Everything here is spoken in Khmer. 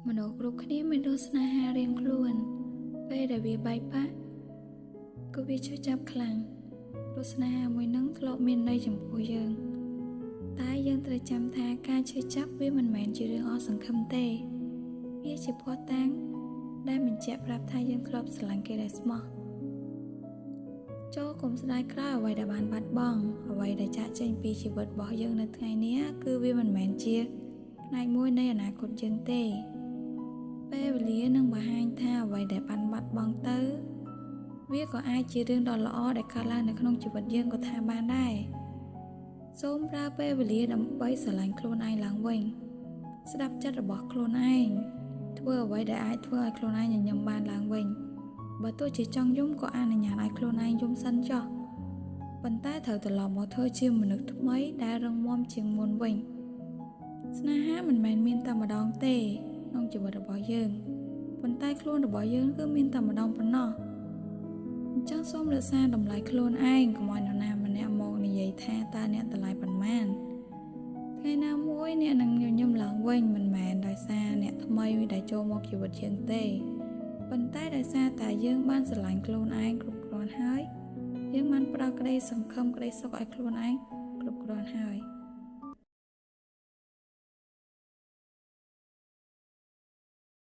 មនុស្សគ្រប់គ្នាមានរសស្នេហារៀងខ្លួនពេលដែលវាបែកបាក់គឺវាឈឺចាប់ខ្លាំងរសស្នេហាមួយនឹងធ្លាប់មានន័យចំពោះយើងតែយើងត្រូវចាំថាការឈឺចាប់វាមិនមែនជារឿងអស់សង្ឃឹមទេវាជាភស្តុតាងដែលបញ្ជាក់ប្រាប់ថាយើងធ្លាប់ស្រឡាញ់គេដែលស្មោះចូលកុំស្ដាយក្រោយអ្វីដែលបានបាត់បង់អ្វីដែលចាក់ចេញពីជីវិតរបស់យើងនៅថ្ងៃនេះគឺវាមិនមែនជាផ្នែកមួយនៃអនាគតយើងទេពេលវេលានឹងបង្ហាញថាអ្វីដែលបានបាត់បង់ទៅវាក៏អាចជារឿងដ៏ល្អដែលកើតឡើងនៅក្នុងជីវិតយើងក៏ថាបានដែរសូមប្រើពេលវេលាដើម្បីស្រឡាញ់ខ្លួនឯងឡើងវិញស្ដាប់ចិត្តរបស់ខ្លួនឯងធ្វើអ្វីដែលអាចធ្វើឲ្យខ្លួនឯងញញឹមបានឡើងវិញបើទោះជាចង់យំក៏អនុញ្ញាតឲ្យខ្លួនឯងយំសិនចុះប៉ុន្តែត្រូវត្រឡប់មកធ្វើជាមនុស្សថ្មីដែលរឹងមាំជាងមុនវិញស្នេហាមិនមែនមានតែម្ដងទេក្នុងជីវិតរបស់យើងប៉ុន្តែខ្លួនរបស់យើងគឺមានតែម្ដងប៉ុណ្ណោះអញ្ចឹងសូមរក្សាតម្លៃខ្លួនឯងកុំឲ្យនរណាម្នាក់មកនិយាយថាតើអ្នកតម្លៃប៉ុន្មានថ្ងៃណាមួយអ្នកនឹងញញឹមឡើងវិញមិនមែនដោយសារអ្នកថ្មីដែលចូលមកជីវិតយើងទេប៉ុន្តែដោយសារតែយើងបានស្រឡាញ់ខ្លួនឯងគ្រប់គ្រាន់ហើយយើងបានផ្ដល់ក្តីសង្ឃឹមក្តីសុខឲ្យខ្លួនឯងគ្រប់គ្រាន់ហើយ។